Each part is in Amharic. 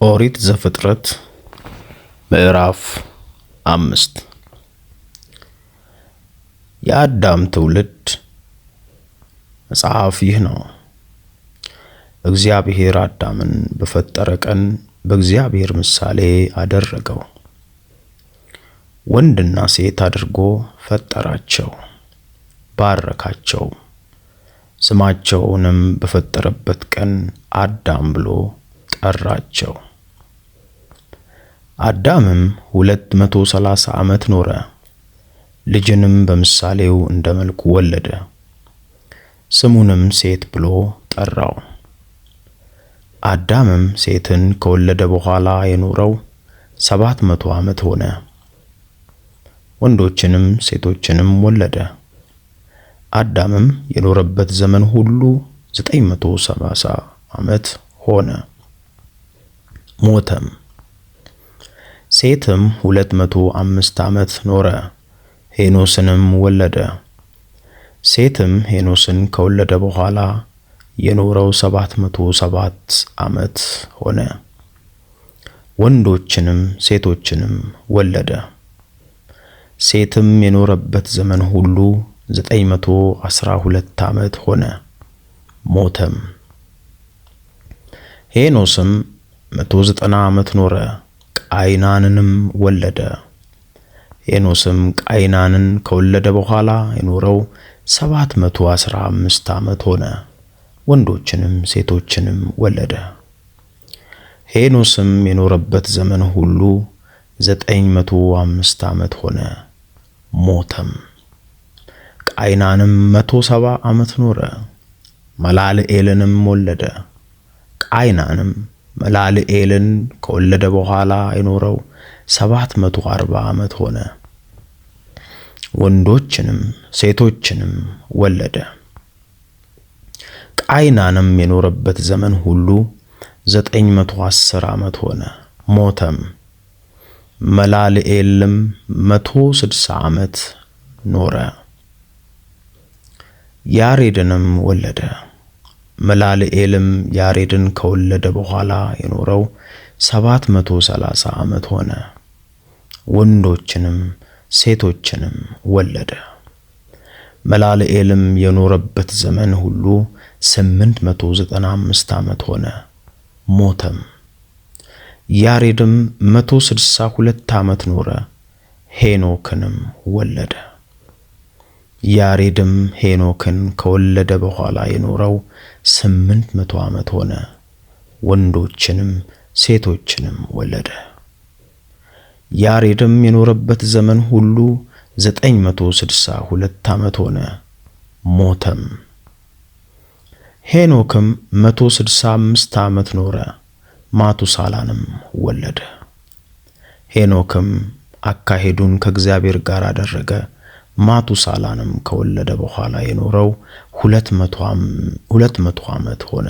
ኦሪት ዘፍጥረት ምዕራፍ 5። የአዳም ትውልድ መጽሐፍ ይህ ነው። እግዚአብሔር አዳምን በፈጠረ ቀን በእግዚአብሔር ምሳሌ አደረገው፣ ወንድና ሴት አድርጎ ፈጠራቸው፣ ባረካቸው። ስማቸውንም በፈጠረበት ቀን አዳም ብሎ ጠራቸው። አዳምም 230 ዓመት ኖረ፣ ልጅንም በምሳሌው እንደ መልኩ ወለደ፣ ስሙንም ሴት ብሎ ጠራው። አዳምም ሴትን ከወለደ በኋላ የኖረው 700 ዓመት ሆነ፣ ወንዶችንም ሴቶችንም ወለደ። አዳምም የኖረበት ዘመን ሁሉ 970 ዓመት ሆነ፣ ሞተም። ሴትም 205 ዓመት ኖረ፣ ሄኖስንም ወለደ። ሴትም ሄኖስን ከወለደ በኋላ የኖረው 707 ዓመት ሆነ፣ ወንዶችንም ሴቶችንም ወለደ። ሴትም የኖረበት ዘመን ሁሉ 912 ዓመት ሆነ፣ ሞተም። ሄኖስም 190 ዓመት ኖረ፣ ቃይናንንም ወለደ። ሄኖስም ቃይናንን ከወለደ በኋላ የኖረው 715 ዓመት ሆነ፣ ወንዶችንም ሴቶችንም ወለደ። ሄኖስም የኖረበት ዘመን ሁሉ 905 ዓመት ሆነ፣ ሞተም። ቃይናንም 170 ዓመት ኖረ፣ መላልኤልንም ወለደ። ቃይናንም መላልኤልን ከወለደ በኋላ የኖረው 740 ዓመት ሆነ፣ ወንዶችንም ሴቶችንም ወለደ። ቃይናንም የኖረበት ዘመን ሁሉ 910 ዓመት ሆነ፣ ሞተም። መላልኤልም 160 ዓመት ኖረ፣ ያሬድንም ወለደ። መላልኤልም ያሬድን ከወለደ በኋላ የኖረው 730 ዓመት ሆነ፣ ወንዶችንም ሴቶችንም ወለደ። መላልኤልም የኖረበት ዘመን ሁሉ 895 ዓመት ሆነ፣ ሞተም። ያሬድም 162 ዓመት ኖረ፣ ሄኖክንም ወለደ። ያሬድም ሄኖክን ከወለደ በኋላ የኖረው 800 ዓመት ሆነ፣ ወንዶችንም ሴቶችንም ወለደ። ያሬድም የኖረበት ዘመን ሁሉ 962 ዓመት ሆነ፣ ሞተም። ሄኖክም 165 ዓመት ኖረ፣ ማቱሳላንም ወለደ። ሄኖክም አካሄዱን ከእግዚአብሔር ጋር አደረገ። ማቱሳላንም ከወለደ በኋላ የኖረው 200 ዓመት ሆነ፣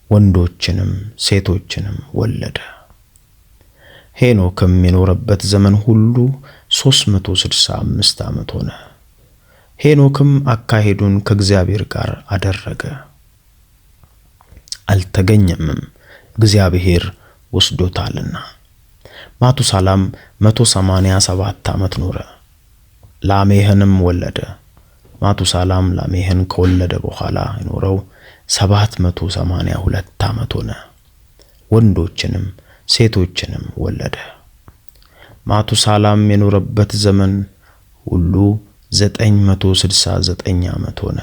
ወንዶችንም ሴቶችንም ወለደ። ሄኖክም የኖረበት ዘመን ሁሉ 365 ዓመት ሆነ። ሄኖክም አካሄዱን ከእግዚአብሔር ጋር አደረገ፣ አልተገኘምም፣ እግዚአብሔር ወስዶታልና። ማቱሳላም 187 ዓመት ኖረ፣ ላሜህንም ወለደ። ማቱሳላም ላሜህን ከወለደ በኋላ የኖረው 782 ዓመት ሆነ፣ ወንዶችንም ሴቶችንም ወለደ። ማቱሳላም የኖረበት ዘመን ሁሉ 969 ዓመት ሆነ፣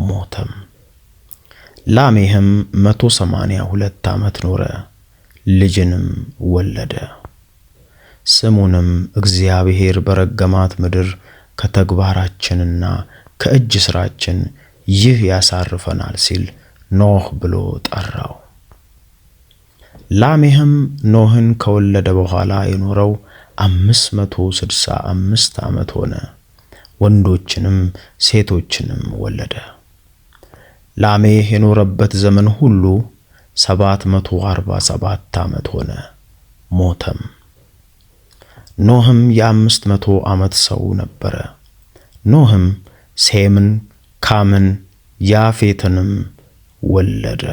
ሞተም። ላሜህም 182 ዓመት ኖረ፣ ልጅንም ወለደ። ስሙንም እግዚአብሔር በረገማት ምድር ከተግባራችንና ከእጅ ሥራችን ይህ ያሳርፈናል ሲል ኖህ ብሎ ጠራው። ላሜህም ኖህን ከወለደ በኋላ የኖረው 565 ዓመት ሆነ፣ ወንዶችንም ሴቶችንም ወለደ። ላሜህ የኖረበት ዘመን ሁሉ 747 ዓመት ሆነ፣ ሞተም። ኖህም የ500 ዓመት ሰው ነበረ። ኖህም ሴምን፣ ካምን፣ ያፌትንም ወለደ።